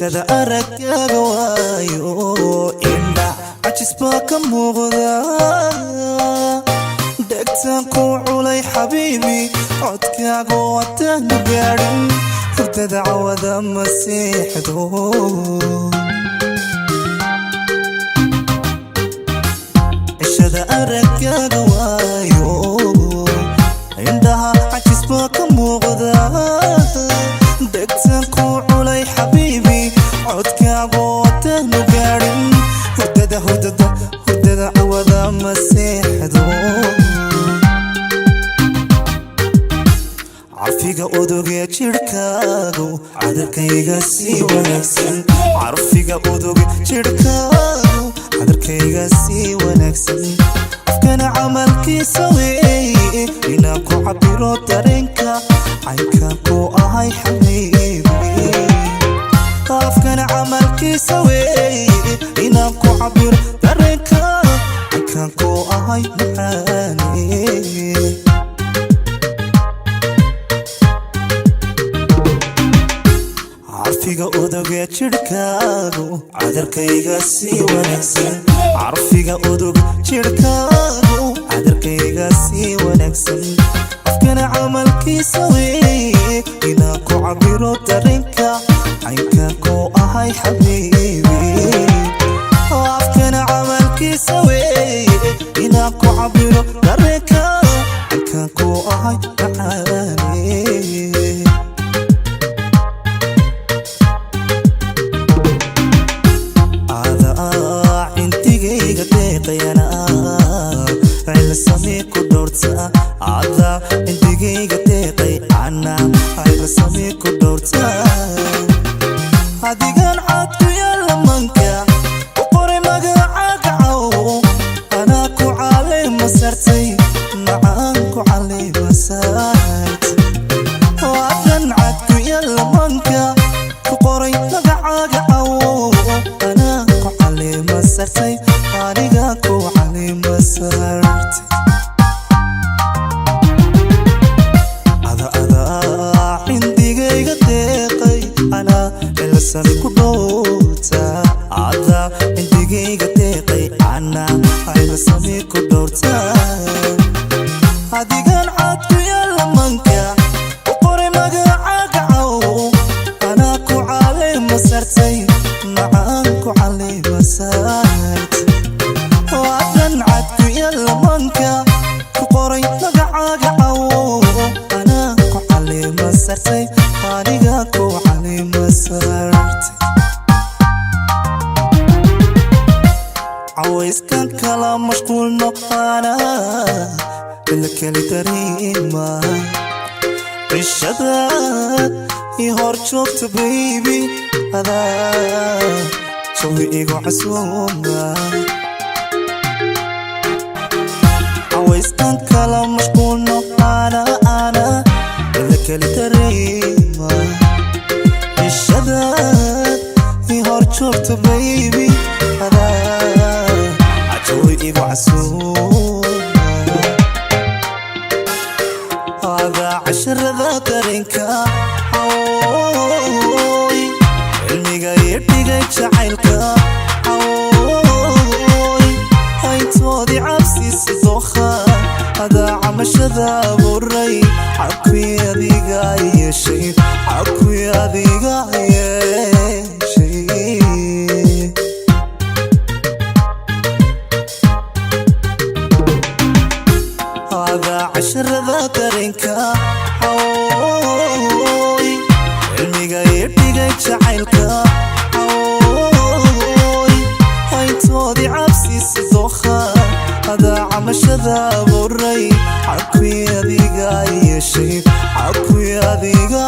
Cishada araggaaga waayo, indha cajis baa ka muuqda. Dhegtaan ku culay, xabiibi, codkaaga wataanu gaadhin, hurdada cawada ma seexdo. Cishada araggaaga waayo, indhaha cajis baa ka muuqda. Dhegtaan ku culay, xabiibi, codkaaga wataanu gaadhin, hurdada, hurdada, hurdada cawada ma seexdo. Carfiga uduge jidhkaagu cadarkayga sii wanaagsan. Carfiga uduge jidhkaagu cadarkayga sii wanaagsan. Afkana camalkiisa weeye inaan ku cabiro dareenka caynkaan ku ahay, xabiibi. Afkana camalkiisa weeye inaan ku cabiro dareenka caynkaan ku ahay, macaane. Carfiga uduge jidhkaagu cadarkayga sii wanaagsan. Carfiga udug jidhkaagu cadarkayga sii wanaagsan. Afkana camalkiisa weeye inaan ku cabiro dareenka caynkaan ku ahay, xabiibi. Afkana camalkiisa weeye inaan ku cabiro dareenka caynkaan ku ahay, macaane. Adaa cindigayga deeqayana cilsami ku dhowrta. Adaa cindigayga deeqay ana cilsami ku dhowrta. Adigan cad ku yaala manka u qoray magacaaga caw, anaa ku caleema sartay, macaan ku caleema sartay. Adan cad ku yaala manka ku qoray magacaaga caw, anaa ku caleema sartay, aniga ku caleema sartay. Ada, adaa cindigayga deeqay anaa cilsami ku dhowrta. Adaa cindigayga deeqay anaa cilsami ku dhowrta. Adigan cad ku yaala manka u qoray magacaaga caw, anaa ku caleema sartay, macaan ku caleema sartay. Adan cad ku yaala manka ku qoray magacaaga caw, anaa ku caleema sartay, aniga ku caleema sartay. Cawayskan kala mashquulno, anaa ila keli dareema. Cishadaad i hor joogto, baby, adaa jawi igu casuuma. Cawayskan kala mashquulno, ana ila keli dareema. Cishadaad i hor joogto, baby, adaa jawi igu casuuma. Adaa casharada dareenka oy cilmiga ii dhigay jacaylka oy hayntoodii cabsiisa dookha. Adaa camashada abuuray, cabkuy adiga yeeshay, cabkuy adiga yeeshay. Adaa casharada dareenka oy cilmiga ii dhigay jacaylka oy hayntoodii cabsiisa dookha. Adaa camashada abuuray, cabkuy adiga yeeshay, cabkuy adiga.